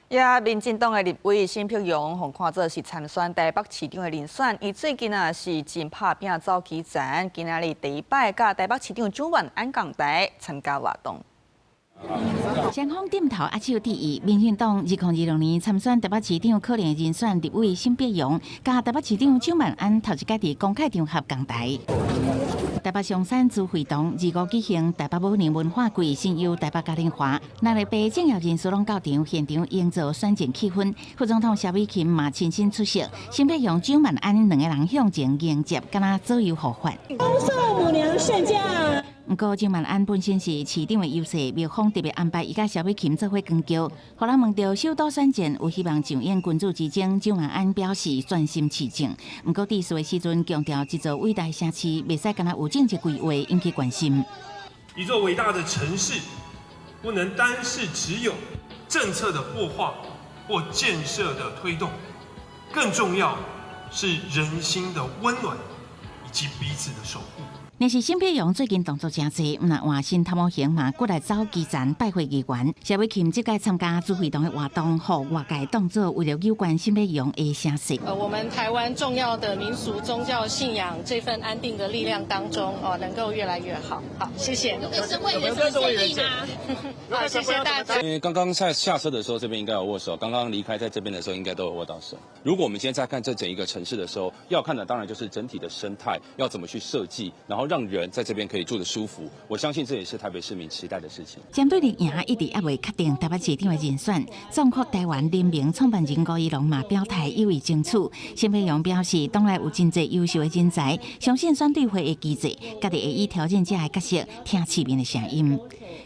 也民進黨的立委沈伯洋，予看做是參選台北市長的人選，伊最近啊是真拍拚走基層，今仔日第一擺佮台北市長蔣萬安仝台參加活動。雙方點頭握手致意，民進黨2026年參選台北市長可能人選立委沈伯洋，佮台北市長蔣萬安頭一擺佇公開場合仝台。台北松山資會堂25舉行台北舞娘文化季，新優台北嘉年華，六十八政要人士攏到場，現場營造選戰氣氛。副總統蕭美琴嘛親身出席，沈伯洋、蔣萬安兩個人向前迎接，敢若左右護法。恭送母娘聖駕。毋過蔣萬安本身是市長的優勢，廟方特別安排伊佮蕭美琴做伙扛轎。予人問著首都選戰有希望上演君子之爭，蔣萬安表示專心市政。毋過致辭的時陣強調，這座偉大城市袂使干焦有政治規劃引起關心。一座偉大的城市，不能單是只有政策的擘畫或建設的推動，更重要是人心的溫暖以及彼此的守護。若是沈伯洋最近動作誠濟，毋但換新頭毛型嘛，過來走基層拜會議員。蕭美琴這屆參加主會堂的活動，予外界當作為了有關沈伯洋的聲勢。我們台灣重要的民俗宗教信仰這份安定的力量當中，哦，能夠越來越好。好，謝謝。有沒有什麼建議嗎？好，謝謝大家。因為剛剛在下車的時候，這邊應該有握手；剛剛離開在這邊的時候，應該都有握到手。如果我們今天在看這整一個城市的時候，要看的當然就是整體的生態要怎麼去設計，然後讓人在這邊可以住得舒服。我相信這也是台北市民期待的事情。針對綠營一直猶未確定台北市長的人選，壯闊台灣聯盟創辦人吳怡農嘛表態有意爭取。沈伯洋表示，黨內有真濟優秀的人才，相信選對會的機制，家己會以挑戰者的角色聽市民的聲音。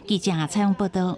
記者採訪報道。